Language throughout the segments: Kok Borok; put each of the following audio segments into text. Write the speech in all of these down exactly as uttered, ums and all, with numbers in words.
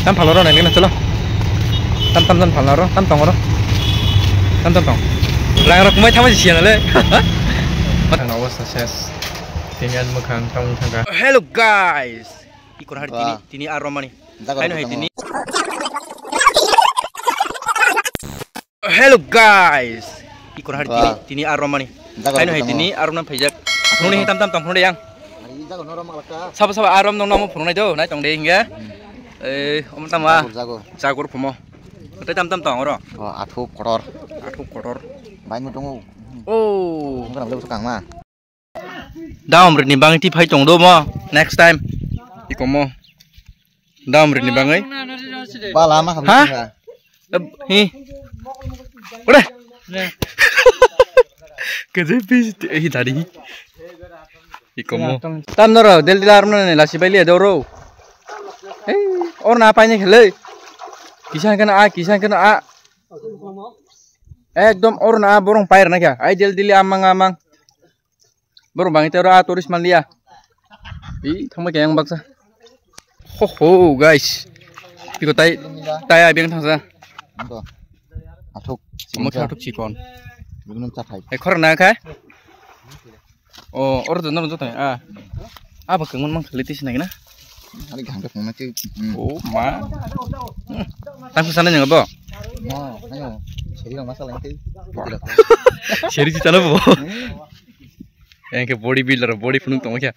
Tam phaloro nai gana chalo. Tam tam tam phaloro, tam tongoro. Tam tam tong. Rang rok kumai thamai siya nale. Ano awasta ses. Tini an mukhang tong thangka. Hello guys. Ikon hari tini, tini aromani. Jaga hai no hai tini. Hello guys. Ikon hari tini, tini aromani. Hai no hai tini arom nan phaijak. Phununi hitam tam tam phununi yang. Sabo sabo arom nong namo phununai do, nai tong de hinga. Eh, om tama. Jago. Jagur phumo. Tei tam tam tong oro. Oh, athuk kotor. Athuk kotor. Bai mutung. Oh. Ngrang le kang ma. Dam rini bangti phai tong do mo. Next time. Ikomo. Dam rini bangai. Bala ma khamni. Ha? Hi. Ore. Kede pis hi dari. Ikomo. Tam noro del dilar mane lasi baili do ro. Hey, or na paine khele. Kisan kana a, kisan kana a. Ekdom or na borong pair na kya. Ai del dili amang amang. Borok bangwi tei oro a tourist manliya. Ih, thangbai khe yang baksa. Ho ho, guys. Piko tai, tai abeng thangsa. Ando. Athuk. Omo khe athuk chikon. Bibini chathai. Hai khorang na kha? O, oro do nang joto. Ah. Abo khe mon mang khali tisi nai na. Ani gangga phone na khe. Oh, ma. Tang sana nyang bo? Ma, ayo. Seri rong masa lang tei. Seri cita lo bo. Yang ke body builder, body phunuk tongma khe.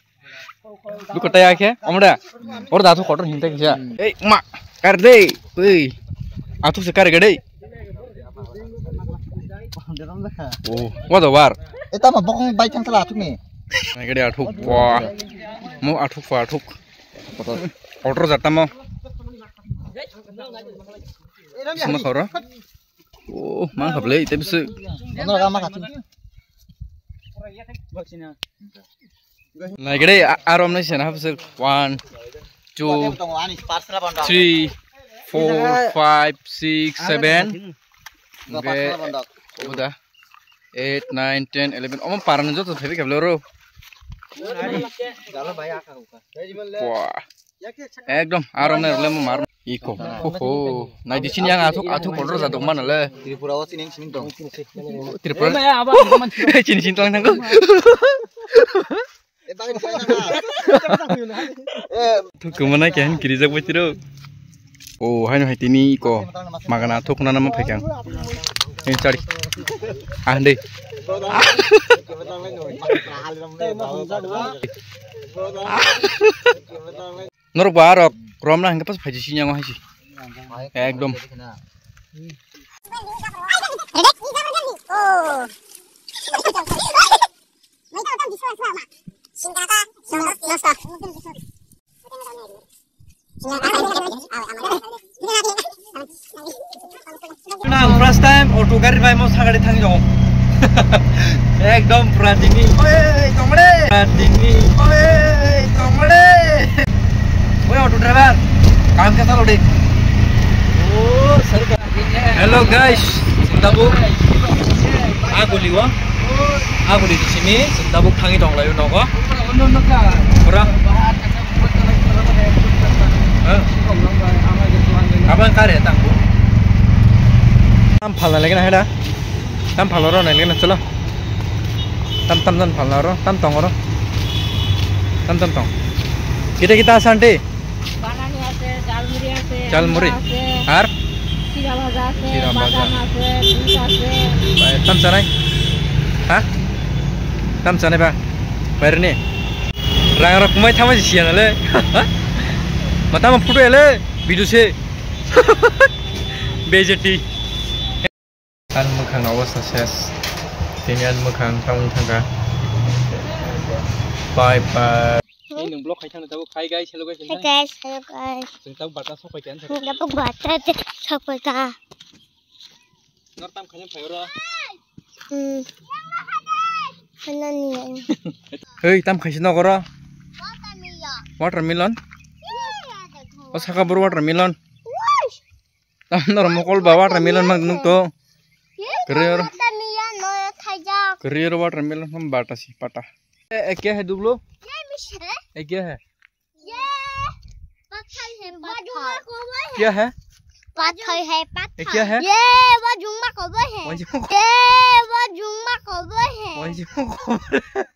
Buko tai akhe, omda. Or da thu kotor hinta kisa. Ei, ma, kar dei. Ei. Athuk se kar gadei. Oh, what a war. Eta ma bokong bai thang sala athuk ni. Nai gadei athuk. Wah. Mo athuk pa athuk. Kotor. Kotor jata mo. Sama khoro. Oh, mang khablei, tei bisi. Ono ga ma khachu. Nai gede, a-, arom nai sena hapsuk. One, two, three, four, five, six, seven. Oke, udah. Eight, nine, ten, eleven. Omo parani joto thaibi khablei oro. Wah. Ekdom, arom nai role mo mar. Iko. Oho. Nai di sini yang athuk, athuk kotor jadok mana le. Tripura o sini sini dong. Tripura. Sini sini tong tangko. Thuk kumana khe han kirijak bai tiro. O, haino hai tini iko. Magana thuk nana ma phaikang. Ini cari. Ah, deh. Norok ba arok romna hingke pas phaiji sini yang haisi. Ekdom. Nang first time auto gari bai mo sagari thang jong. Ekdom pura dini. Oi, tongre. Pura dini. Oi, tongre. Oi, auto driver. Kam khe salo de. Oh, sir. Hello guys, tabuk. Aguli wa. Aguli di sini, tabuk thangi tong layu nogo. Pura. Abang kare tangku. Tam phalna lagi na heda. Tam phalna ro nai lagi na chalo. Tam tam tam phalna ro, tam tong ro. Tam tam tong. Kita kita santai. বানানি আছে, ঝালমুড়ি আছে, ঝালমুড়ি। আছে, আর? চিরা ভাজা আছে, চিরা ভাজা। বাদাম আছে, দুধ আছে। Tam sanai? Ha? Tam sanai ba? Bayar ni. Rang rok kumai thama si siya nale. Mata ma photo ele, video se. Bejeti. An mwkhang awasta ses. Tini an mwkhang tamo thangka. Bye bye. Hey, nung block khai thang tabo khai guys, hello guys. Hey guys, hello guys. Jeng tabo bata sok pai kan. Jeng tabo bata sok pai ka. Nor tam khai phai ro. Hmm. Hana ni. Hey, tam khai sino goro. Watermelon. Watermelon. O saka bor watermelon. Tam nor mokol ba watermelon mang nuk to. Kere oro. Kere oro watermelon ham bata si pata. Eh, eh, kya hai dublo? Eh, kya hai? Ye, pathai hai, pathai. क्या है? पत्थर है, पत्थर। ये क्या है? ये वो जुम्मा कबूतर है। वो जुम्मा ये वो जुम्मा कबूतर है। वो जुम्मा कबूतर।